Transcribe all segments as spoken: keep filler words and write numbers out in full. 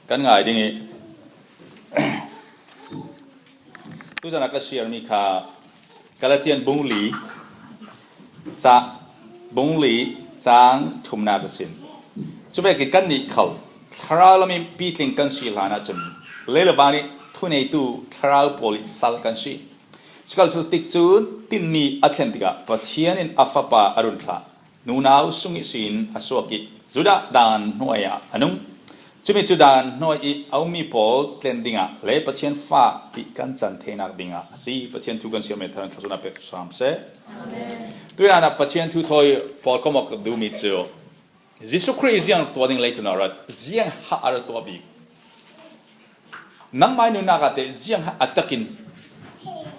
Kan ngai ding i, tuzana ka share mi kha Galatian bung li, ca, bung li cang thumna ka sin. Cuvek i kan nih khau, thlarau lam i pitling kan si hlan ahcun, lei le van i thuneitu thlarau pawl i sal kan si. Sikhalsehla tikcun tinni a thlen tikah Pathian in a Fapa a run thlah. Nunau sung ihsin a suak i Judah dan hnuai ah a nung. Cumi cu dan hnuai i a ummi pawl tlen dingah le Pathian fa ti kan can theinak dingah a si. Pathian thu kan siarmi thar thluachuahnak pek sam seh. Amen. Tuinak ah Pathian thu thawi pawl kom awk duhmi cu Jesuh Khrih ziang tuah ding leitlun ah rat, ziang hah a rat tuah bik. Nangmah nunnak ah teh ziang hah a takin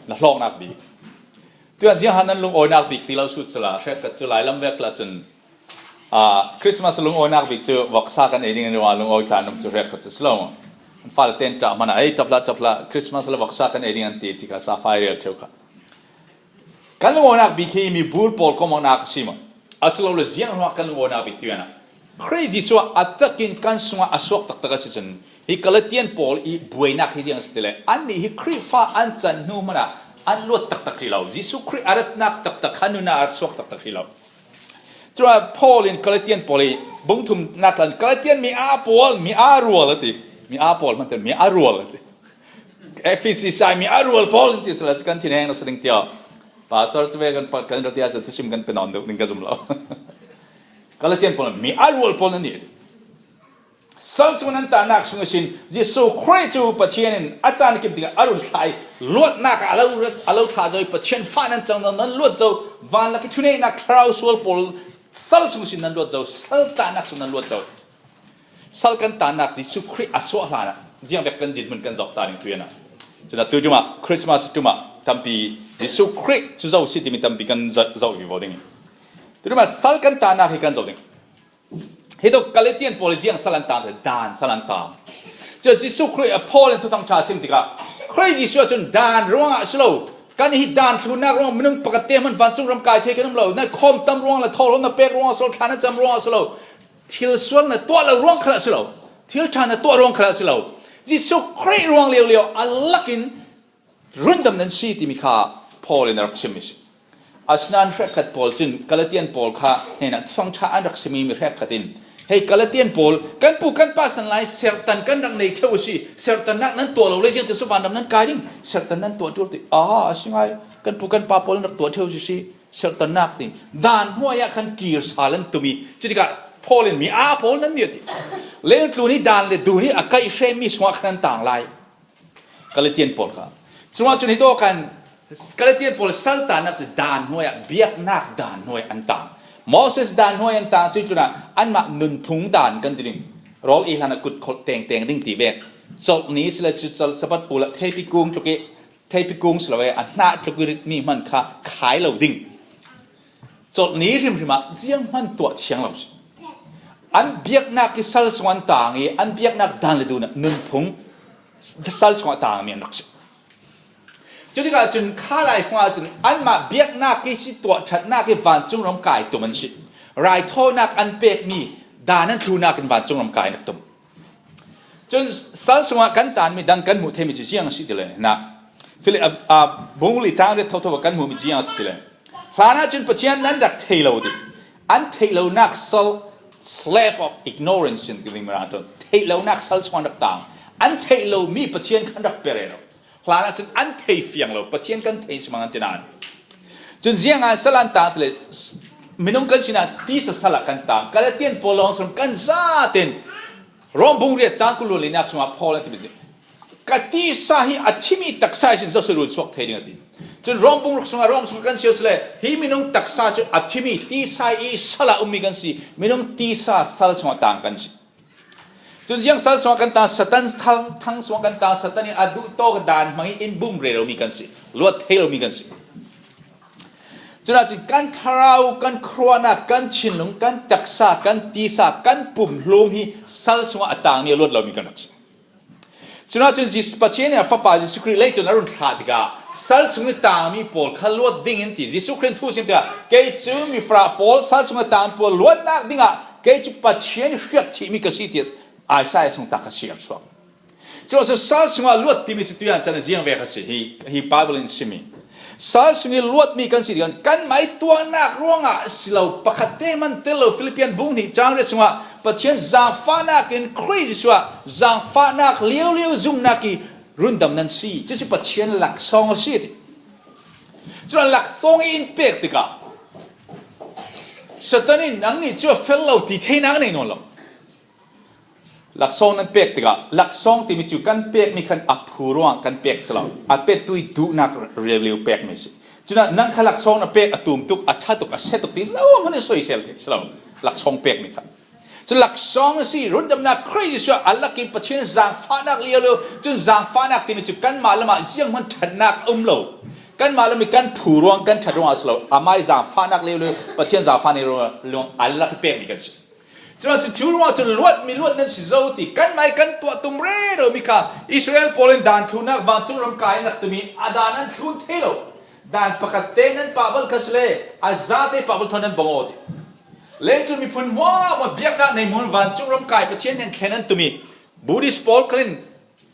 na hlawknak bik. Tuan ziang hah nan lungawinak bik ti lo sut sala, hrekkhat cu lai lam vek la cun, aa, Christmas lungawinak bik cu voksa kan ei ding ruang lungawi tla nung cu hrekkhat cu si lo. An fale ten ṭah hmanh ah, "Ei, ṭap hlah, ṭap hlah, Christmas le voksa kan ei ding," an ti, ti kha sa fai rel ṭheu kha. Kan lungawinak bik hi mi bul pawl kom awknak a si maw? A si lo le ziang ruangah kan lungawinak bik tuan ah Khrih Jesuh ah a takin kan sungah a suak taktak a si cun, hi Galatian pawl i buainak hi ziang a si ti le, annih hi Khrihfa an can hnu hmanh ah an luat taktak hrih lo. Jesuh Khrih a ratnak taktak kha nunnak a rak suak taktak hrih lo. Cun Paul in Galatian pawl i bung thumnak tlan Galatian mi aa pawl, mi aa rual a ti. Mi aa pawl hmanh mi aa rual a ti. Efesi sai mi a rual pawl in ti sala cu kan thinheng a si ding tiah. Pastor cu ve kan, kan rati ahcun thusim kan pe nawn deuh ding ka zum lo. Galatian pawl mi a rual pawl nan nih a ti. Sal sung nan tahnak sung ihsin Jesuh Khrih cu Pathian in a caan kip dingah a run thlah i luatnak ah a lo, a lo thlah zo i Pathian fa nan cang, nan luat zo, vanlak i thuneihnak thlarau sual pawl sal sung ihsin nan luat zo, sal tahnak sung nan luat zo. Sal kan tannak Jesuh Khrih a suah hlan ah ziang vek kan dinhmun kan zoh ta ding tuian ah. Cun atu ṭum ah Christmas ṭum ah tampi Jesuh Khrih cu zo si timi tampi kan zoh, zoh vivo ding. Tuṭum ah sal kan tannak hi kan zoh ding. Hi tuk Galatian pawl i ziang sal an tang, dan sal an tang. Cun Jesuh Khrih a Paul in Thuthang ṭha a sim tikah Khrih Jesuh ah cun dan ruangah a si lo. Kan hi dan thlunnak ruang minung pakhat te hmanh vancung ram kai thei kan um lo. Na khawm tam ruang le thawhlawm na pek ruang a si lo, thla na cam ruang a si lo. Thil sual na tuah lo ruang khal ah si lo, thil ṭha na tuah ruang khal ah si lo, Jesuh Khrih ruang liolio a lak in rundam nan si timi kha Paul in a rak chimmi si. Asinain hrekkhat pawl cun Galatian pawl kha hnenah Thuthang ṭha an rak simmi mi hrekkhat in, "Hei Galatian pawl, kan pu kan pa san lai serhtan kan rak nei ṭheu a si, serhtannak nan tuah lo le ziangtin so vanram nan kai ding, serhtan nan tuah ṭul ti. Aa, a si ngai, kan pu kan pa pawl an rak tuah ṭheu a si." Serhtannak ti dan hnuai ah khan kir sal an tum i, cutikah Paul in mi aa pawl nan nih a ti. Lengtlun i dan le dun i a kaih hremmi sungah khan an tang lai. Galatian pawl kha. Cungah cun hi tawk kan Galatian pawl saltannak cu dan hnuai ah biaknak dan hnuai an tang. Moses dan hnuai an tang cu tlunah anmah nunphung dan kan ti ding. Rawl i hlan ah kut kholh tengteng ding ti vek. Colh ni si le cu colh Sabbath pu le theipi kung tluk i theipi kung si lo e, a hnah tluk i ritmi hman kha khai lo ding. Colh ni hrimhrim ah zianghman tuah thiang lo si. An biaknak i sal sung an tang i an biaknak dan le dun ah nunphung sal sung ah tangmi an rak si. Cutikah cun kha laifung ah cun anmah biaknak i si tuah ṭhatnak i vancung ram kai tum an si. Raithawinak an pekmi dan an thlunak in vancung ram kai an rak tum. Cun sal sungah kan tanmi dang kan hmuh theimi cu ziang a si ti le, na, Filip, a, a, bung li cang riat thotho kan hmuhmi cu ziang a ti le, hlan ah cun Pathian nan rak thei lo ding, an theih lonak sal, slave of ignorance, cun ka ding Mirang ṭan, theih lonak sal sungah an rak tang, an theih lomi Pathian khan rak pe rero. Hlan ah cun an thei fiang lo, Pathian kan thei si mang an ti nain. Cun ziang an sal an tang ti le, minung kan sinah tisa sal ah kan tang, Galatian pawl lawng kan zaten Rom bung riat cang kul le linak sungah Paul an timi, "Ka tisa hi a thimi taksa ihsin zohseh run suak thei ding," a ti. Cun Rom bung ruk sungah, Rom sungah kan si le hi minung taksa cu a thimi tisa i sal ah ummi kan si, minung tisa sal sungah tang kan si. Cun ziang sal sungah kan tang, Satan thang, thang sungah kan tang, Satan i a duh tawk dan hmang i in bum reromi kan si, luat thei lomi kan si. Cun ahcun kan thlarau, kan khuaruahnak, kan thinlung, kan taksa, kan tisa, kan pumhlum hi sal sungah a tangmi a luat lomi kan rak si. Cun ahcun Jesuh, Pathian in a Fapa Jesuh Khrih leitlun a run thlah tikah sal sung i tangmi pawl kha luat ding in ti. Jesuh Khrih in thu sim tikah, "Kei cu mi farah pawl, sal sung a tang pawl luatnak dingah kei cu Pathian i hriat thihmi ka si," tiah Isaiah sung tak kha sial suak. Curuangah sal sungah luat timi cu tuian can a ziang ve kha si hi, hi Bible in simi. Sal sungih luatmi kan si ti kan, kanmah ih tuahnak ruangah si lo, pakhat te hman tel lo, Philippian bung hnih cang riat sungah Pathian zangfahnak in Khrih Jesuh ah zangfahnak liaulio zumnak ih rundam nan si. Cucu Pathian laksawng a si ti. Curuangah laksawng ih in pek tikah Satan in nangnih cu a fel lo ti theinak a nei nawn lo. Laksawng nan pek tikah, laksawng timi cu kan pekmi khan a phu ruang kan pek si lo. A petu ih duhnak liaulio pekmi si. Cunah nang kha laksawng na pek a tum tuk, a ṭha tuk, a sia tuk ti zohhmanh in soisel thei si lo. Laksawng pekmi khan. Cu laksawng a si, rundamnak Khrih Jesuh ah a lak ih Pathian zangfahnak liaulio, cun zangfahnak timi cu kanmah lamah zianghman ṭhatnak a um lo. Kanmah lam ih kan phu ruang, kan ṭhat ruang a si lo. Amah ih zangfahnak liaulio, Pathian zangfahnak liaulio a lak ih pekmi kan si. Curuangah cun cu ruangah cun luatmi luat nan si zo ti. Kanmah ih kan tuah tum rero mi kha Israel pawl in dan thlunnak vancung ram kai an rak tumi a dan an thlun thei lo. Dan pakhat te nan pahbal kha si le a zate pahbal thawn nan bang aw ti. Leitlun miphun hmuahhmuah biaknak nei hmun vancung ram kai Pathian hnen thlen an tumi Buddhist pawl khalin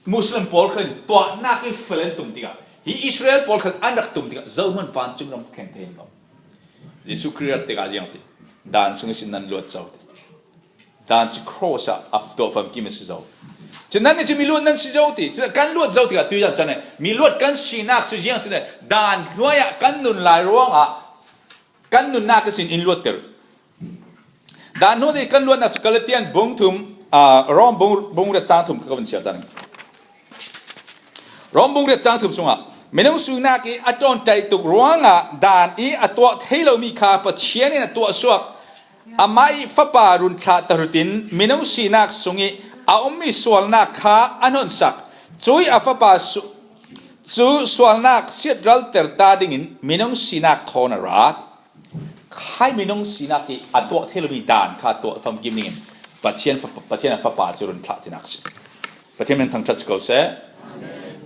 Muslim pawl khalin tuahnak ih fel an tum tikah hi Israel pawl khal an rak tum tikah zohhmanh vancung ram thlen thei an lo. Jesuh Khrih rat tikah ziang ti. Dan sung ihsin nan luat zo ti. Dan cu cross ah a tuah famkim a si zo. Cu nannih cu mi luat nan si zo ti. Cu kan luat zo tikah tuizan can eh mi luat kan sinak cu ziang si le dan hnuai ah kan nun lai ruangah kan nunnak ihsin in luatter. Dan hnu ti kan luatnak cu Galatian bung thum, aa, Rom bung, bung riat cang thum ka vun siar dan. Rom bung riat cang thum sungah minung sinak ih a ṭawnṭai tuk ruangah dan ih a tuah thei lomi kha Pathian in a tuah suak. Amah ih Fapa run thlah tahrutin minung sinak sungih a ummi sualnak kha a hnonsak. Cuih a Fapa su-, cu sualnak siatralter ta dingin minung sinak thawn a ra. Khai minung sinak ih a tuah thei lomi dan kha tuah famkim dingin Pathian fa-, Pathian a Fapa cu run thlah tinak a si. Pathian min thangṭhat si ko seh.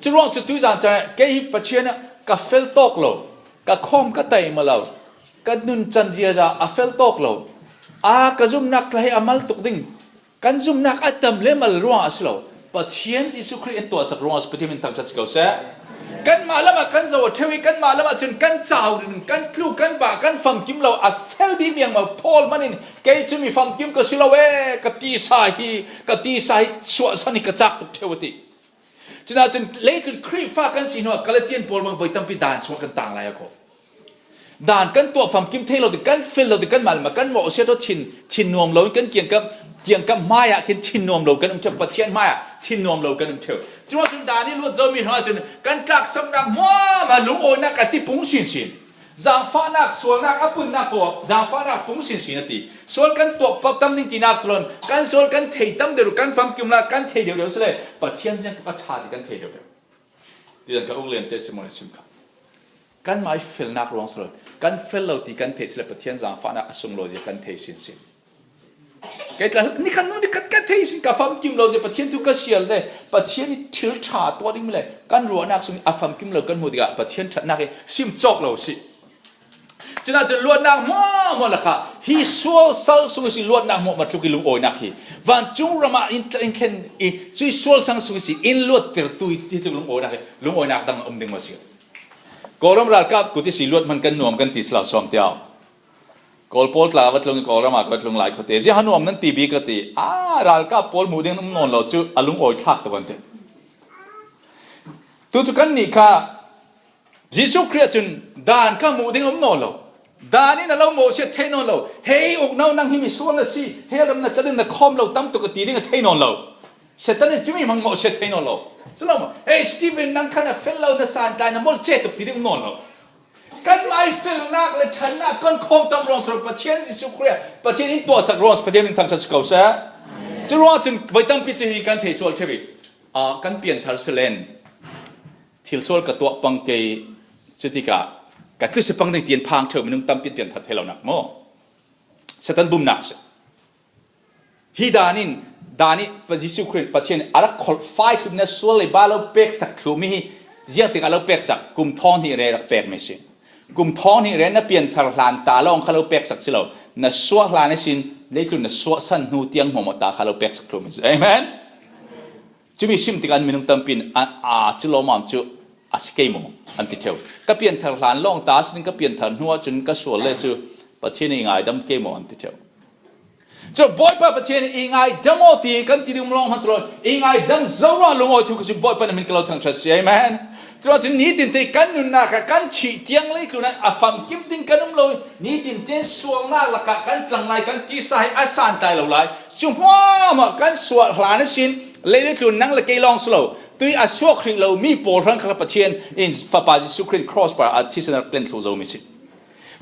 Curuang cu tuizan caan kei hi Pathian ah ka fel tawk lo, ka khawm ka tei maw lo, ka nun can riara a fel tawk lo, a ka zumnak tla hi a mal tuk ding. Kan zumnak a tam le mal ruangah a si lo. Pathian Jesuh Khrih in tuahsak ruangah a si, Pathian min thangṭhat si ko seh. Kanmah lamah kan zoh a ṭheu ih, kanmah lamah cun kan cau rin, kan tlu, kan bah, kan famkim lo, a fel bik viang maw. Paul hmanh in, "Kei cu mi famkim ka si lo e, ka tisa hi, ka tisa hi suahsan hi ka cak tuk ṭheu," a ti. Cun ahcun leitlun Khrihfa kan si hnuah Galatian pawl bang voi tampi dan sungah kan tang lai a ko. Dan kan tuah famkim thei lo ti, kan fel lo ti, kanmah lamah kan mawhsia ṭha thin, thin nuam lo in kan kiangkap, kiangkap hmaiah khin thin nuam lo kan um ṭheu, Pathian hmaiah thin nuam lo kan um ṭheu. Curuangah cun dan ih luat zomi hrangah cun kan tlaksamnak hmuahhmuah lungawinak a ti pung sinsin. Zangfahnak, sualnak, a punnak paoh zangfahnak pung sinsin a ti. Sual kan tuah pah tam ding tinak si lo in kan sual kan thei tam deuh, kan famkim la kan thei deuhdeuh si le Pathian ziangkap a ṭha ti kan thei deuhdeuh. Tidan ka uk lian te simon a sim kha. Kanmah ih felnak ruang si lo. Kan fel lo ti kan theih si le Pathian zangfahnak a sunglawi zia kan thei sinsin. Kei tla nikhat nu nikhat ka thei sin ka famkim lo zia Pathian thu ka sial le Pathian ih thil ṭha tuah ding le kan ruahnak sung a famkim lo kan hmuh tikah Pathian ṭhatnak hi sim cawk lo si. Cunah cun luatnak hmuahhmuah lakah hi sual sal sung ihsi luatnak hmuahhmuah tluk ih lungawinak hi vancung ramah in, in thlen ih cuih sual sang sung ihsi in luattertu ih hi tluk lungawinak hi lungawinak dang a um ding maw si. Kawlram ralkap kut ihsi luat hman kan nuam kan ti si lo sawm tiau. Kawl pawl tla va tlung ih Kawlram ah ka va tlung lai khuate ziah a nuam nan ti bik ka ti. Ah, ralkap pawl hmuh ding an um nawn lo cu a lungawi thlak tuk an ti. Tu cu kan nih kha Jesuh Khrih ahcun dan kha hmuh ding a um nawn lo. Dan in a lo mawhsiat thei nawn lo. Hei ukno, nang hi misual na si, hei ram na tlak in na khawm lo tam tuk a ti ding a thei nawn lo. Satan in cumi hmang mawhsiat thei nawn lo. Cu lo maw? Hei Stephen, nang khan a fel lo, na santlai na molh ce tuk ti ding um nawn lo. Kan lai felnak le ṭhannak kan khawm tam ruang si lo, Pathian Jesuh Khrih, Pathian in tuahsak ruang si, Pathian in thangṭhat si ko seh. Cu ruang cun voi tampi cu hi kan thei sual ṭheu ih, ah, kan pianthar si len. Thil sual ka tuah pang kei, cutikah ka tlu si pang ding tiin phang ṭheu minung tampi pianthar thei lonak maw? Satan bumnak si. Hi dan in, dan ih Pa Jesuh Khrih in Pathian a rak kholh fai thluhmi na sual le ba lo peksak thluhmi hi ziangtik a lo peksak, kum thawng hnih re rak pekmi si. Kum thawng hnih re na pianthar hlan ta lawng kha lo peksak si lo. Na suah hlan ihsin leitlun na suahsan hnu tiang hmuahhmuah ta kha lo peksak thlu mi si. Amen. Cumi sim tikah an minung tampi in a, a cu lawmam cu a si kei maw an ti ṭheu. Ka pianthar hlan lawng ta sin ka pianthar hnu ahcun ka sual le cu Pathian i ngaidam kei maw an ti ṭheu. Cu Bawipa Pathian i ngaidam aw ti kan ti ding lawng hman si lo, i ngaidam zo ruang lungawi thu ka si Bawipa na min ka lo thangṭhat si. Amen. Curuangah cun nitin te kan nunnak ah kan thih tiang leitlun ah a famkim ding kan um lo, nitin te sualnak lakah kan tlang lai, kan tisa hi a santlai lo lai. Cu hmuahhmuah kan suah hlan ihsin leitlun nang le kei lawng si lo, tui a suak hrih lo mi pawl hrang kha Pathian in Fapa Jesuh Khrih cross par a thisen a tlen thluh zo mi si.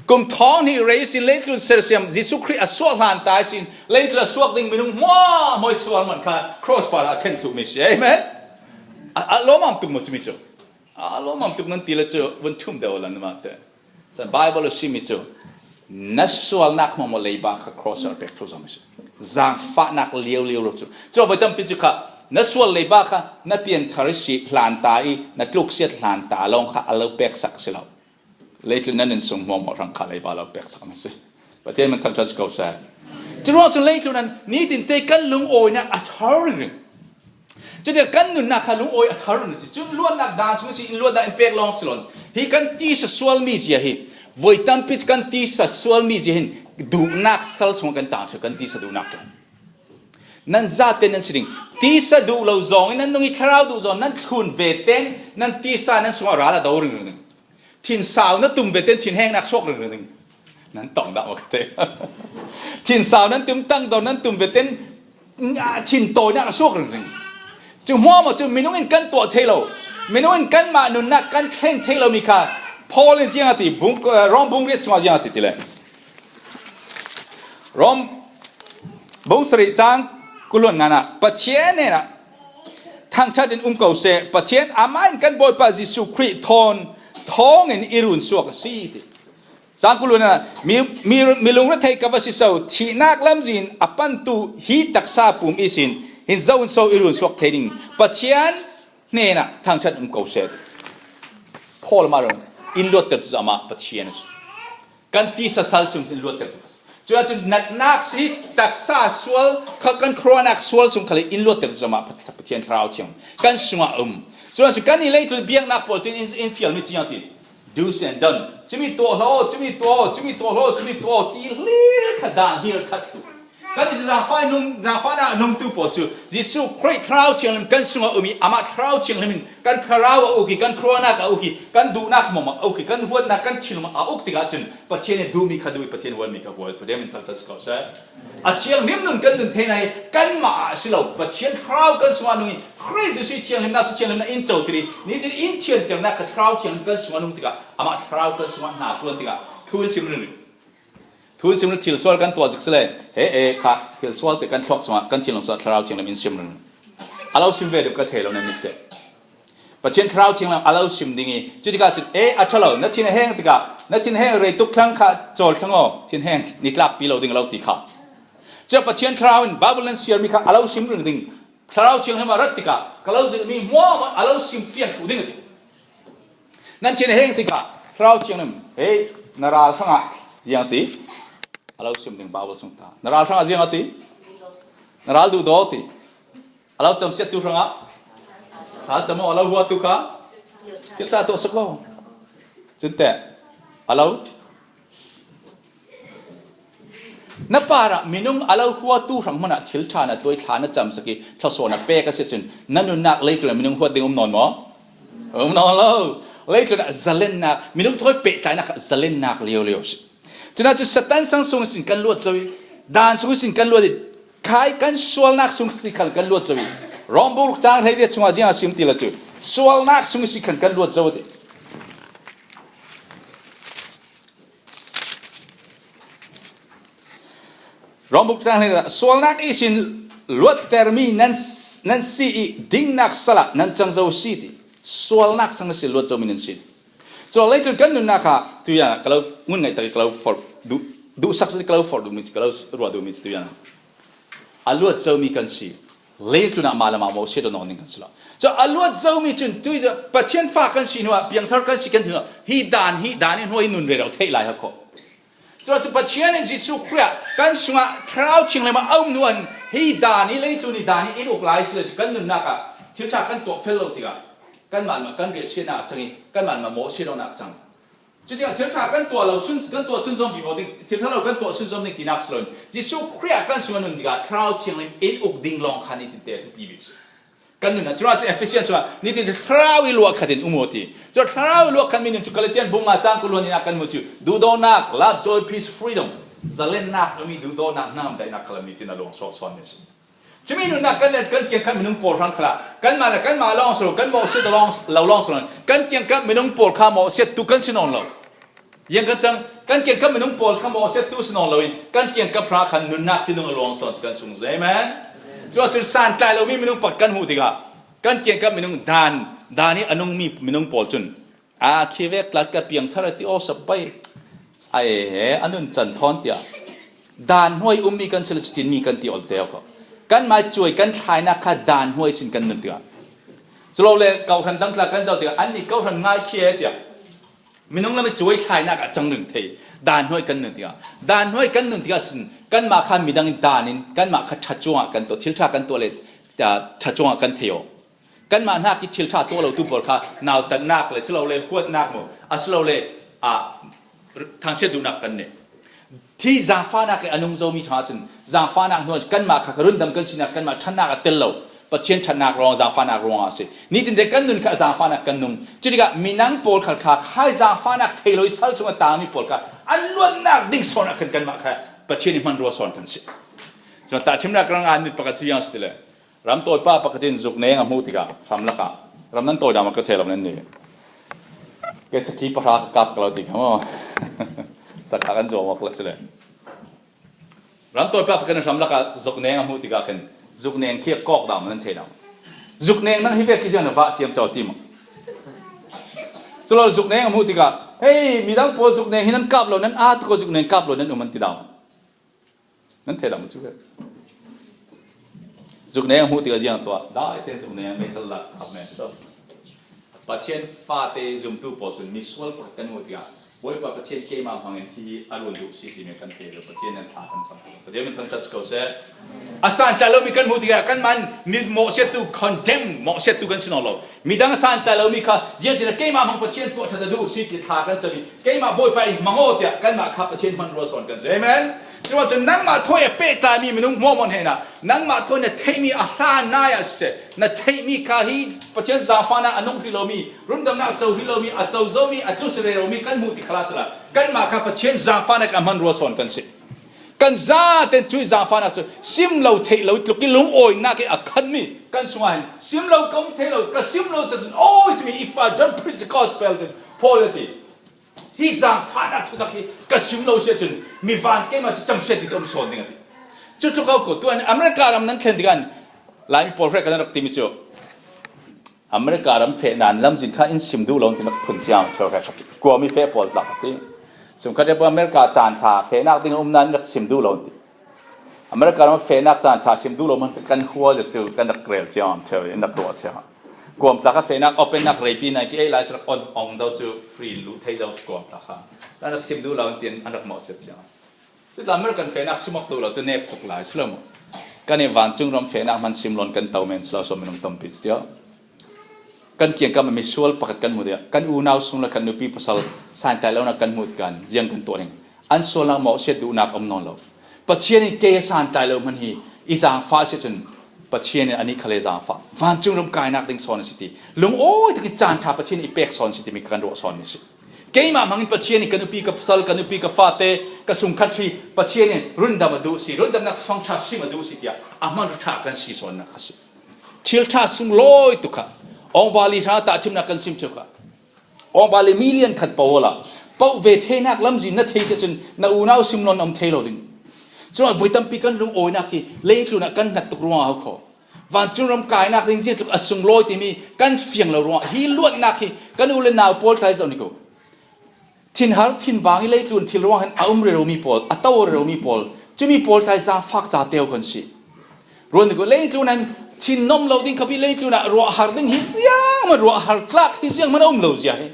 Kum thawng hnih rei ihsin leitlun sersiam Jesuh Khrih a suah hlan ta ihsin leitlun a suak ding minung hmuahhmuah sual man kha cross par a tlen thluh mi si. Amen. A, a lawmam tuk maw cumi cu? A lawmam tuk nan ti le cu vun ṭhum deuh a lan mah te. Cun Bible a simi cu na sualnak hmuahhmuah leiba kha cross a pek thluh zo mi si. Zaangfahnak liolio ro cu. Cu voi tampi cu kha na sual leiba kha na pianthar si hlan ta i na tluksiat hlan ta lawng kha a lo peksak si lo. Leitlun nan in sung hmuahhmuah hrang kha leiba lo peksak an si. Pathian min thangṭhat si ko seh. Curuang cun leitlun an nitin te kan lungawinak a thar ringring. Cuti kan nunnak kha lungawi a thar ringring si. Cun luatnak dan sung si in luatnak in pek lawng si lo. Hi kan tisa sual mi zia hi voi tampi kan tisa sual mi zia hin duhnak sal sung kan tang ṭheu kan tisa duhnak ṭheu. Nan zate nan si ding. Tisa duh lo zong in nan nung i thlarau duh zong nan thlun ve ten nan tisa nan sungah ral a do ringring ding. Thinsau na tum ve ten thinhengnak suak ringring ding. Nan tong dah maw ka te. Thinsau nan tum tang do nan tum ve ten, ah, thintawinak a suak ringring. Cu hmuahhmuah cu minung in kan tuah thei lo. Minung in kanmah nunnak kan thleng thei lo mi kha Paul in ziang a ti, bung, eh, Rom bung riat chungah ziang a ti ti le. Rom bung sarih cang kuluan ngan ah Pathian hnenah thangṭhat in um ko seh. Pathian amah in kan Bawipa Jesuh Khrih thawn thawngin i run suak a si ti. Cang kuluan ah mi, mi, mi lungrethei ka va si so, thihnak lamzin a pantu hi taksa pum ihsin hin zo in so i run suak thei ding. Pathian hnenah thangṭhat um ko seh ti. Paul mah ram in luatter cu amah Pathian a si. Kan tisa sal sung sin luatter. Cuah cun natnak si taksa sual kha kan khruahnak sual sung khal in luatter cu amah Pathian Thlarau Thiang kan sungah a um. Cuah cun kan i leitlun biaknak pawl cun in, in fialmi cu ti do's and done. Cumi tuah hlaw, cumi tuah, cumi tuah hlaw, cumi tuah ti hlir kha dan hlir khat thlu. Kan i zaangfah nung, zaangfahnak nungtu pawl cu Jesuh Khrih Thlarau Thianghlim kan sungah a um i amah Thlarau Thianghlim in kan thlarau a uk i kan khruahnak a uk i kan duhnak hmuahhmuah a uk i kan huatnak kan thinlung a uk tikah cun Pathian in duhmi kha duh i Pathian huatmi kha huat, Pathian min thangṭhat si ko seh. A thianghlim nun kan nun thei hna hi kanmah ah a si lo, Pathian Thlarau kan sungah a nung i Khrih Jesuh i thianghlimnak cu thianghlimnak in coter i nitin in thianternak kha Thlarau Thianghlim kan sungah a nung tikah amah Thlarau kan sungah hna tuan tikah thu in sim ringring. Thu in sim ringring, thil sual kan tuah zik si le, he, e, kha, thil sual te kan thluak sungah, kan thinlung sungah Thlarau Thianghlim in sim ringring. A lo sim ve deuh ka thei lo nan mit te. Pathian Thlarau Thianghlim a lo sim ding i, cu tikah cun, e, a ṭha lo, na thinheng tikah, na thinheng rei tuk thlang kha cawl thlang aw, thinheng nitlakpi lo ding a lo ti kha. Cuah Pathian Thlarau in Bible nan siarmi kha a lo sim ring ding. Thlarau Thianghlim a rat tikah ka lo zirhmi hmuahhmuah a lo sim fiang thluh ding a ti. Nan thinheng tikah Thlarau Thianghlim, hei, na ral hrangah ziang ti a lo sim ding Bible sung ta. Na ral hrangah ziang a ti? Na ral duhdaw ti. A lo camsiattu hrangah ral cam aw, a lo huattu kha thil ṭha tuah sak aw. Cun teh a lo Na parah minung a lo huattu hrang hmanh ah thil ṭha na tuah i thla na camsak i thluasuah na pek a si cun na nunnak leitlun ah minung huat ding um nawn maw? Um nawn lo. Leitlun ah zalennak, minung thawi pehtlainak kha zalennak liolio a si. Cun ahcun Satan sang sung sin kan luat zo i, dan sung sin kan luat i, khai kan sualnak sung si khal kan luat zo i, Rom bung ruk cang hleiriat chungah ziang a sim ti lo cu, sualnak sung si khan kan luat zo ti. Rom bung tang hleiriat, sualnak ihsin luattermi nan, nan si i dingnak salah nan cang zo si ti. Sualnak sang ihsin luat zomi nan si ti. Cu leitlun kan nunnak kha tuian ka lo ngun ngaih tak i ka lo forh duh, duhsak si ka lo forh duhmi, ka lo ruah duhmi tuian a luat zomi kan si. Leitlun ah mah le mah mawh si nawn ding kan si lo. Cu a luat zomi cun tui Pathian fa kan si hnuah, piangthar kan si kan hnuah, hi dan, hi dan i hnuah i nun rero theih lai ha khawh. Curuangah cu Pathian in Jesuh Khrih ah kan sungah Thlarau Thianghlim a um hnu ah hin hih dan hi, leitlun hi dan hi in uk lai si le cu kan nunnak ah thil ṭha kan tuah fel lo tikah kanmah mah kan riahsiatnak a cang i kanmah mah mawhsiat awknak a cang. Cutikah thil ṭha kan tuah lo, sun, kan tuah sunzawm vivo ding, thil ṭha lo kan tuah sunzawm ding tinak si loin Jesuh Khrih ah kan sungah nun tikah Thlarau Thianghlim in uk ding lawng kha nitin te a thupi bik si. Kan nun ah, curuangah cu Efesian sungah nitin Thlarau i luah khat in um aw ti. Curuangah Thlarau i luah khat mi nun cu Galatian bung nga cang kul hluan in ah kan hmu cu duhdawtnak, love, joy, peace, freedom, zalennak, a mi duhdawtnak, hnam daihnak khalam nitin a luang suak sawn mi si. Cumi nunnak kan len, kan kiangkhat minung pawl hrang khalah kanmah le kanmah lawng si lo, kan mawhsiat lo lawng, lo lawng si lo, kan kiangkhat minung pawl kha mawhsiat tu kan si nawn lo. Ziang kan cang, kan kiangkap minung pawl kha mawhsiat tu si nawn loin kan kiangkap hra khan nunnak tinung a luang sawn cu kan sung zai men. Curuangah cun santlai lomi minung pakhat kan hmuh tikah kan kiangkap minung dan, dan i a nungmi minung pawl cun, a khi vek tlat ka piangthar a ti aw sap pai. Ai he, a nun can thawn tiah dan hnuai ummi kan si le cutin mi kan ti olte awk. Kanmah cuai kan thlainak kha dan hnuai sin kan nun tikah, culole kawhhran dang tla kan zoh tikah annih kawhhran ngai khi e tiah minung lam i cuai thlainak a cang ring thei. Dan hnuai kan nun tikah, dan hnuai kan nun tikah sin kanmah kha midang in dan in kanmah kha ṭha cuangah kan tuah, thil ṭha kan tuah le, ah, ṭha cuangah kan thei aw. Kanmah hnak i thil ṭha tuah lo tu pawl kha nautatnak le, culole huatnak maw, a culole, ah, thangsiat duhnak kan nei. Thi zangfahnak i a nung zomi ṭha cun zangfahnak hnuah kanmah kha, kha rundam kan sinak kanmah ṭhatnak a tel lo. Pathian ṭhatnak ruang, zangfahnak ruang a si. Nitin te kan nun kha zangfahnak kan nung. Cutikah minang pawl khal kha khai zangfahnak thei lo i sal chung a tangmi pawl kha an luatnak ding sawn ah khan kanmah kha Pathian i hmanrua sawn kan si. Cun tahṭhimnak rang an mit pakhat cu ziang si ti le. Ramtawipa pakhat in zukneng a hmuh tikah hramlak ah, ram nan tawi dah maw ka thei lo nan ni. Kei sakhi pahra ka kap ka lo ti kha maw? Sakha kan zuam awk la si le. Ramtawipa pakhat in hramlak ah zukneng a hmuh tikah khin zukneng khi a kawk dah maw nan thei dah maw? Zukneng nang hi vek khi ziang na vah ciam co ti maw? Culole zukneng a hmuh tikah, hei, midang pawl zukneng hi nan kap lo, nan aa tuk aw, zukneng kap lo nan um an ti dah maw? Nan thei lam cu ve. Zukneng a hmuh tikah ziang tuah, dai tein zukneng a meithal lak kap men so. Pathian fate zumtu pawl cun misual pakhat kan hmuh tikah, Bawipa Pathian keimah hmangin hi a ruan duh si timi kan thei lo, Pathian nan thla kan cam lo. Pathian min thangṭhat si ko seh. A santlai lomi kan hmuh tikah kanmah mi mawhsiattu, condemn, mawhsiattu kan si nawn lo. Midang a santlai lomi kha ziangtin a keimah hmang Pathian tuah ṭhat a duh si ti thla kan cam i keimah Bawipa i hmang aw tiah kanmah kha Pathian hmanrua sawn kan si. Amen. Curuangah cun nangmah thawi a pehtlaimi minung hmuahhmuah hnenah nangmah thawi na theihmi a hlan nai ah siseh, na theihmi kha hi Pathian zaangfahnak a nung hrih lomi, rundamnak a co hrih lomi, a co zomi, a tlu si rero mi kan hmuh ti khalah sila kanmah kha Pathian zaangfahnak a hmanrua sawn kan si. Kan zaten cuih zaangfahnak cu sim lo theih lo tluk i lungawinak i a khanmi kan sungah hin sim lo kong theih lo, ka sim lo siseh cun, awi cumi, if I don't preach the gospel, then Paul a ti. Hi zaangfahnak thutak hi ka sim lo si ahcun mi van keimah cu camsiat ding ka um sawn ding a ti. Cu tluk ko, tuan America ram nan thlen tikah Laimi pawl hrek kan rak timi cu America ram feh nan lamzin kha in sim duh lo in ti nak phun ciang ṭheo hrek a ti. Kuami feh pawl tlak a ti. Sum khat America caan ṭha fehnak ding a um nan in rak sim duh lo in ti. America ram fehnak caan ṭha sim duh lo man kan khua zet cu kan rak rel ciang ṭheo in rak ruah ciang. Kuam tlak a fehnak open nak reipi ninety eight lai rak on ong zo cu free luh thei zo kuam tlak kha. An rak sim duh lo in tin an rak mawh siat ciang. Cutlai American fehnak sim awk duh lo cu nek tuk lai si lo maw? Kan i vancung ram fehnak hman sim lo in kan to men si lo so minung tampi cu tiah. Kan kiangkam a misual pakhat kan hmuh tiah kan unau sung le kan nupi pasal santlai lonak kan hmuh tikah ziang kan tuah ding. An sualnak mawhsiat duhnak a um nawn lo. Pathian in kei a santlai lo hmanh hi i zaangfah a si cun Pathian in anih khal he zaangfah. Vancung ram kainak ding sawn a si ti. Lungawi takin caan ṭha Pathian i pek sawn a si timi kan ruah sawn mi si. Keimah hmangin Pathian in ka nupi, ka pasal, ka nupi, ka fate, ka sungkhat hi Pathian in rundam a duh si, rundamnak fangṭha sim a duh si tiah a hmanhru ṭha kan si sawnnak a si. Thil ṭha sunglawi tuk kha, Aung Bali hrang tahṭhimnak kan sim ṭheu kha. Aung Bali million khat poh awla, poh ve theinak lamzin na thei si ahcun na unau sim lo in a um thei lo ding. Cun a vui tampi kan lungawinak hi leitlun ah kan hngat tuk ruangah a kho. Vancung ram kainak ding ziatluk a sunglawi timi kan fiang lo ruangah hi luatnak hi kan u le nau pawl tlai zoh ni ko. Thinhar thinbang i leitlun thil ruang hin a um rero mi pawl, a to rero mi pawl, cumi pawl tlai zaangfak zate kan si. Ruan ni ko, leitlun an thin nom lo ding khapi leitlun ah ruahhar ding hi ziang man, ruahhar tlak hi ziang man a um lo zia hi.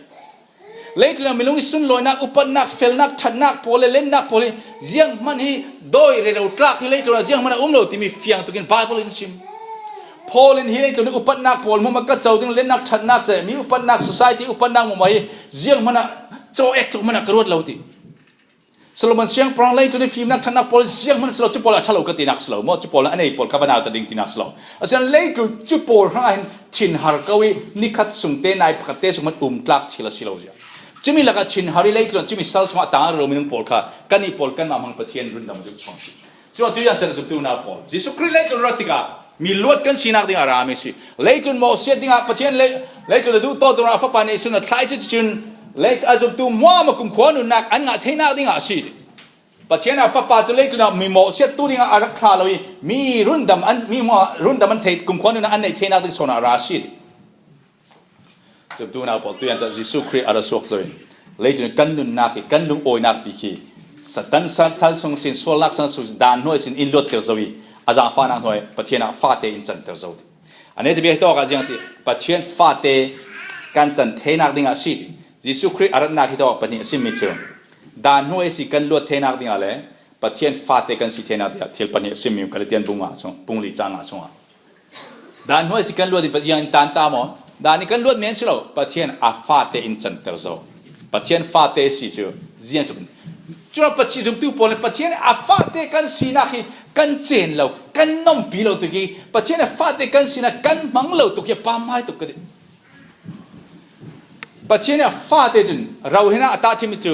Leitlun ah minung i sunlawinak, upatnak, felnak, ṭhatnak pawl le lennak pawl hi zianghman hi dawi rero tlak hi leitlun ah zianghman a um lo timi fiang tukin Bible in sim. Paul in hi leitlun i upatnak pawl hmuahmah ka co ding, lennak, ṭhatnak se, mi upatnak, society upatnak hmuahmah hi zianghman ah caw ek tluk hman ah ka ruat lo ti. Solomon siangpahrang leitlun i fimnak, ṭhatnak pawl zianghman a si lo, cu pawl a ṭha lo ka tinak si lo maw, cu pawl a nei pawl ka va nau ta ding tinak si lo. Asian leitlun cu pawl hrangah hin thinhar ko i nikhat sungte, nai pakhatte sung hman um tlak thil a si lo zia. Cumi lakah thinhar i leitlun cumi sal sungah tang a rero minung pawl kha kannih pawl kanmah hmang Pathian rundam a duh chuang si. Cun atu yan can zumtu unau pawl, Jesuh Khrih leitlun rat tikah mi luat kan sinak dingah a rami si. Leitlun mawhsiat dingah Pathian lei, leitlun a duh tawntung a Fapa neihsun a thlai cu cun lei a zumtu hmuahmah kumkhua nunnak an ngah theinak dingah a si. Pathian a Fapa cu leitlun ah mi mawhsiattu dingah a rak thla lo i mi rundam an, mi hmuah rundam an thei, kumkhua nunnak an neih theinak ding sawn ah a ra a si. Zumtu unau pawl, tuyan cah Jesuh Khrih a ra suak zo in leitlun kan nunnak hi, kan lungawinak bik hi Satan sa thal sung sin, sualnak sang sung sin, dan hnuai sin in luatter zo i a zaangfahnak hnuai Pathian ah fate in canter zo ding. A neta bia hi tawk ah ziang ti, Pathian fate kan can theinak dingah si ti. Jesuh Khrih a ratnak hi tawk pahnih a simmi cu dan hnuai si kan luat theinak dingah le Pathian fate kan si theinak dingah thil pahnih a simmi Galatian bung nga chung, bung li cang nga chungah. Dan hnuai si kan luat in Pathian in tan ta maw? Dan in kan luat men si lo, Pathian a fate in canter zo. Pathian fate si cu ziang tuk in. Cun Pathian zumtu pawl in Pathian a fate kan sinak hi kan cen lo, kan nompi lo tuk i Pathian a fate kan sinak kan hmang lo tuk i a pamhmai tuk ka ti. Pathian a fate cun rohinah a tahṭhimmi cu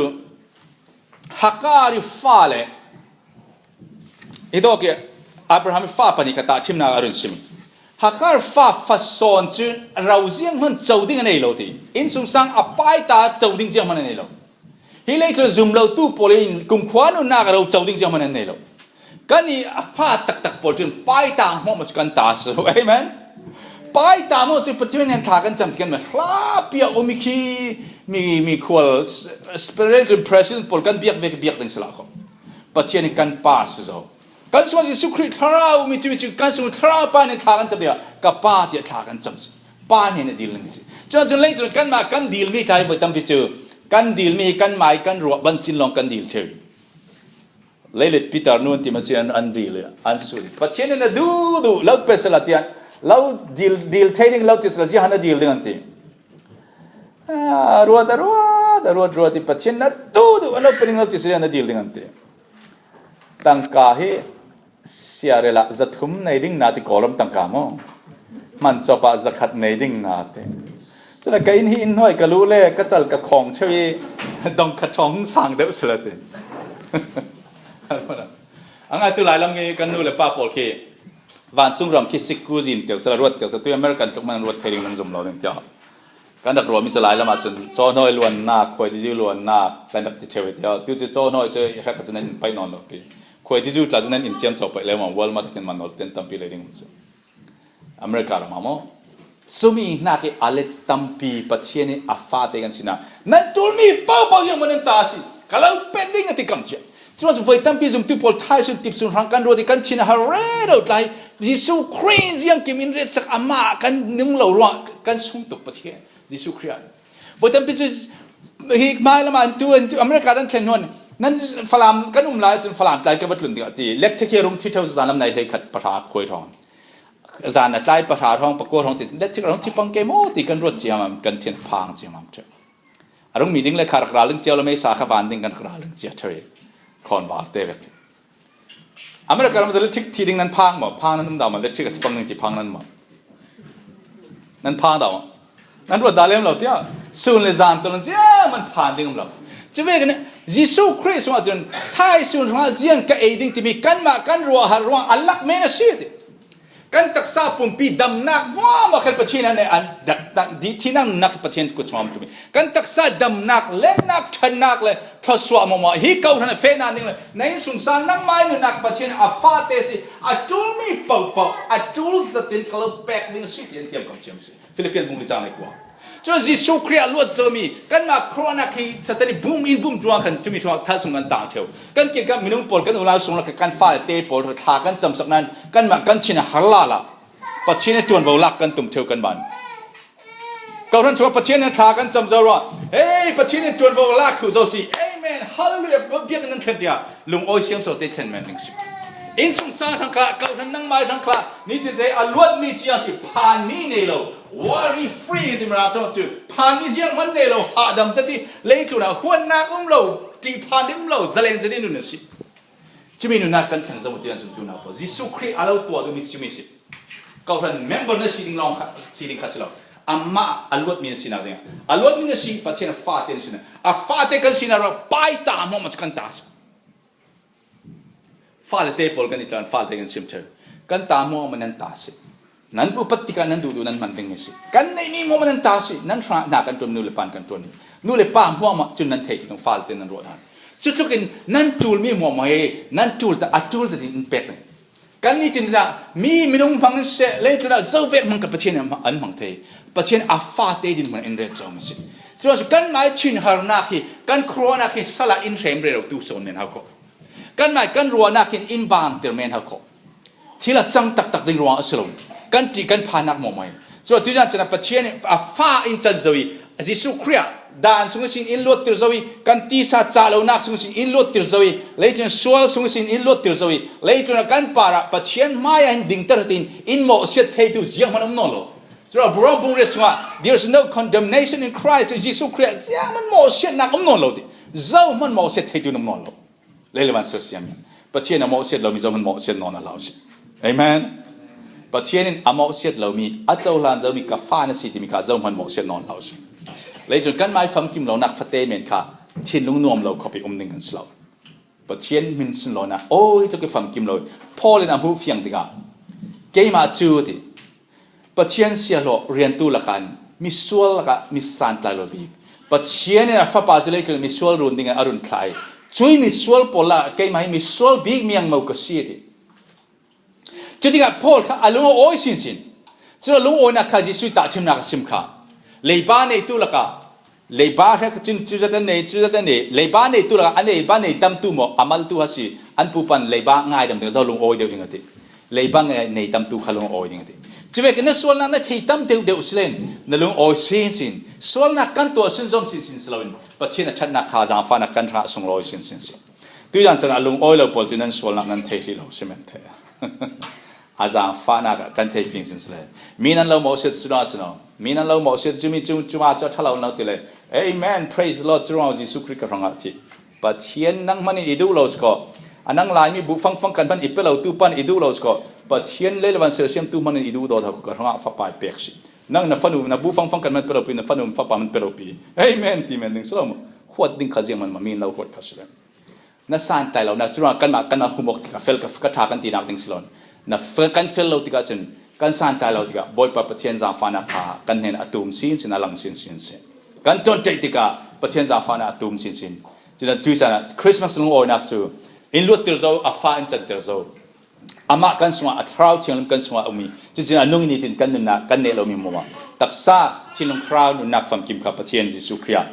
Hagar i fa le Hi dawk i Abraham i fa pahnih kha tahṭhimnak a run simi. Hagar fa fasawn cu ro zianghman co ding a nei lo ti. Innsungsang a paita co ding zianghman a nei lo. Hi leitlun zum lotu pawl in kumkhua nunnak a ro co ding zianghman a nei lo. Kan i a fa taktak pawl cun paita hmuahmah cu kan ta a si. Amen. Paita hmuah cu Pathian in thla kan cam ti kan hla piak um i khi mi, mi khual s-, s-, president pawl kan biak ve, biak ding si lo kho. Pathian in kan pa a si zo. Kan sungah Jesuh Khrih Thlarau mi cu, mi cu kan sung Thlarau pa nih thla kan cam tiah ka pa tiah thla kan cam si. Pa hnen a dil ning si. Cun, cun leitlun kanmah kan dilmi tlai voi tampi cu kan dilmi hi kanmah i kan ruah bancin lawng kan dil ṭheu. Leilit Peter nu an ti man si an, an dil i an sut. Pathian in a duh duh lo pe sala tiah lo dil, dil thei ding lo ti sala ziahan a dil ding an ti. A ruat, a ruat, a ruat, ruat i Pathian na duh duh a lo pe ding lo ti sila na dil ding an ti. Tangka hi siarel ah zathum nei ding na ti, Kawlram tangka maw? Hman cawp ah zakhat nei ding na ti. Cule ka inn hi inn hnuai ka luh le ka cal ka khawng ṭheu i dong khat hrawng hung sang deuh sila ti. A ngai cu Lailam hi kan nu le pa pawl khi vancung ram khi sikku zin ter sila, ruat ter sila, tu American tluk man ruat thei ding nan zum lo ding tiah. Kan rak ruahmi cu Lailam ah cun cawhnawi luannak, khuaitizu luannak kan rak ti ṭheu i tiah. Tu cu cawhnawi cu i hrekkhat cun nan in paih nawn lo pi. Khuaitizu tla cu nan in ciamco paih lengmang, Walmart ah khin man nawl ten tampi lei ding um cu. America ram ah maw? Cumi hnak i a let tampi Pathian i a fate kan sinak nan tulmi paohpaoh ziangman nan ta a si. Ka lo pet ding a ti kam cia. Cuah cu voi tampi zumtu pawl thaisun tipsun hrang kan ruat i kan thin a har rero tlai. Jesuh Khrih ziangkim in retsak amah kan nung lo ruang kan sung tuk Pathian. Jesuh Khrih ah. Voi tampi cu hi hmai lamah an tu, an tu America an thlen hnuan. Nan Falam kan um lai cun Falam tlai ka va tlun ding a ti. Electric hi a rung thi ṭheu cu zanlam nai hleikhat pahra khuai hrawng. Zan a tlai pahra hrawng, pakua hrawng ti, electric a rung thi pang ke maw ti kan ruat ciamam, kan thin phang ciamam ṭheu. A rung mi ding le kha rak ral ding cia lo, meisa kha van ding kan rak ral ding cia ṭheu i khawn var te vek. America ram zali thik thi ding nan phang maw? Phang nan um dah maw? Le thik a ci pang ding ti phang nan maw? Nan phang dah maw? Nan ruat dah lem lo tiah sun le zan tawh nan ziang man phan ding um lo. Cu vekin Jesuh Khrih sungah cun thaisun hrangah ziang ka ei ding timi kanmah kan ruah har ruang a lak men a si ti. Kan taksa pumpi damnak hmuahhmuah khan Pathian an, an dak, dak, di, thihnak nunnak Pathian kut chungah a tlumi. Kan taksa damnak, lennak, ṭhannak le thluasuah hmuahhmuah hi ko hran a fehnak ding le na innsungsang nangmah i nunnak Pathian a fate si, a ṭulmi pohpoh a ṭul zetin ka lo pek ding a si ti an tiam kam ciam si. Philippian bung li cang le kua. Cun Jesuh Khrih ah luat zomi kanmah khuaruahnak hi Satan i bum in bum ṭuang khan cumi ṭuang thal chung kan tang ṭheu. Kan kirkamh minung pawl kan unau sung lakah kan fate pawl thla kan camsak nan kanmah kan thin a har lala Pathian i ṭuanvo lak kan tum ṭheu kan ban. Kohhran chungah Pathian in thla kan cam zo rua. Hei, Pathian in ṭuanvo lak thluh zo si. Amen. Hallelujah. Biakinn nan thlen tia lungawi siam zo te thlen men ding si. Innsungsang hrangkha, kohhran nangmai hrangkha, nitin te a luatmi cia si, phanmi nei lo, worry free ti mara tawng cu, phanmi zianghman nei lo, hahdam zati, leitlunah huannak um lo, ṭih phan ding um lo, zalen zati nun a si. Cumi nunnak kan thleng zo tiang zumtu nau pawl. Jesuh Khrih a lo tuah duhmi cumi si. Kohhran member na si ding lawng kha, si ding kha si lo. Amah a luatmi na sinak ding. A luatmi na si, Pathian a fate na sinak. A fate kan sinak ruah pai ta hmuahmah cu kan ta si. Fale te pawl kan i tlan, fale te kan sim ṭheu. Kan ta hmuahmah nan ta si. Nan upat tikah nan duhduh nan hman dingmi si. Kan neihmi hmuahmah nan ta si. Nan hra hna kan ṭuan, nu le pa kan ṭuan. Nu le pa hmuahmah cun nan thei tuk, fale te nan ruah hna. Cutlukin nan ṭulmi hmuahmah hi nan ṭul ta, a ṭul zat in pek ding. Kan nitin ah mi minung hmang in seh, leitlun ah zovek hmang ka Pathian an hmang thei. Pathian a fate dinhmun in ret zo a si. Curuangah cu kanmai thinharnak hi, kan khuaruahnak hi sal ah in hrem rero tu sawn men hau ko. Kanmai kan ruahnak hin in bangtir men hau ko. Thil a cang taktak ding ruang a si lo. Kan ṭih kan phannak maw mai. Curuangah tuizan chan ah Pathian a fa in can zo i, Jesuh Khrih ah dan sung ihsin in luattir zo i, kan tisa cah lonak sung ihsin in luattir zo i, leitlun sual sung ihsin in luattir zo i, leitlun ah kan parah Pathian hmaiah hin dingter hatin in mawhsiat theitu zianghman um nawn lo. Curuangah Rom bung riat sungah, "There is no condemnation in Christ," Jesuh Khrih ah zianghman mawhsiatnak um nawn lo ti. Zohman mawhsiat theitu um nawn lo. Lei le van sial siam in Pathian a mawhsiat lomi zohman mawhsiat nawn a hlau si. Amen. Pathian in a mawhsiat lomi, a cohlan zomi ka fa na si timi kha zohman mawhsiat nawn hlau si. Leitlun kanmai famkim lonak fate men kha thinlung nuam lo khawp i um ding kan si lo. Pathian min sunlawnak awi tluk i famkim lo. Paul in a hmuh fiang tikah, "Keimah cu," ti, "Pathian siahlawh riantu lakah misual lakah mi santlai lo bik. Pathian in a fapa cu leitlun misual run dingin a run thlah i, cui misual pawl lakah keimah hi misual bik miangmo ka si," a ti. Cutikah Paul kha a lung a awi sinsin. Cun a lungawinak kha Jesuh tahṭhimnak a sim kha. Leiba neitu lakah, leiba hrekkhat cun cuzat an nei, cuzat an nei, leiba neitu lakah a neiba nei tamtu maw, a maltu a si, an pupan leiba ngaidam ding, zo lungawi deuh ding a ti. Leiba ngai-, nei tamtu kha lungawi ding a ti. Cuvekin na sualnak na thei tam deuh deuh si len, na lungawi sinsin. Sualnak kan tuah sunzom sinsin si loin, Pathian a ṭhatnak kha zaangfahnak kan hrangah sunglawi sinsin si. Tuizan chan a lungawi lo pawl cu nan sualnak nan thei hrih lo si men thei. A zaangfahnak ah kan thei fing sinsin le. Mi nan lo mawhsiat cu dah cun, mi nan lo mawhsiat cu mi cu, cuma cu a ṭha lo an lo ti le. Amen, praise the Lord, cu ruang Jesuh Khrih ka hrangah ti. Pathian nang hmanh in i duh lo si ko. A nang laimi buh fangfang kan hmanh i pe lo tu pan i duh lo si ko. Pathian lei le van sialsiam tu hmanh in i duh dawt ko, ka hrangah fapa i pek si. Nang na fanu, na buh fangfang kan hmanh pe lo pi, na fanu fapa hmanh pe lo pi. Amen, ti men ding si lo mu. Huat ding kha ziang hmanh ma, mi nan lo huat kha si le. Na santlai lo, na curuang kanmah, kanmah humawk tikah fel ka, ka ṭha kan tinak ding si lo. Na fe-, kan fel lo tikah cun kan santlai lo tikah Bawipa Pathian zaangfahnak kha kan hnen a tum sinsin, a lang sinsin si. Kan ṭonṭaih tikah Pathian zaangfahnak a tum sinsin. Cun tu caan ah Christmas lungawinak cu in luattir zo, a fa in canter zo. Amah kan sungah, a Thlarau Thianghlim kan sungah a ummi, cucin a nung nitin kan nunnak kan neh lomi hmuahhmuah taksa thinlung thlarau nunnak famkim kha Pathian Jesuh Khrih ah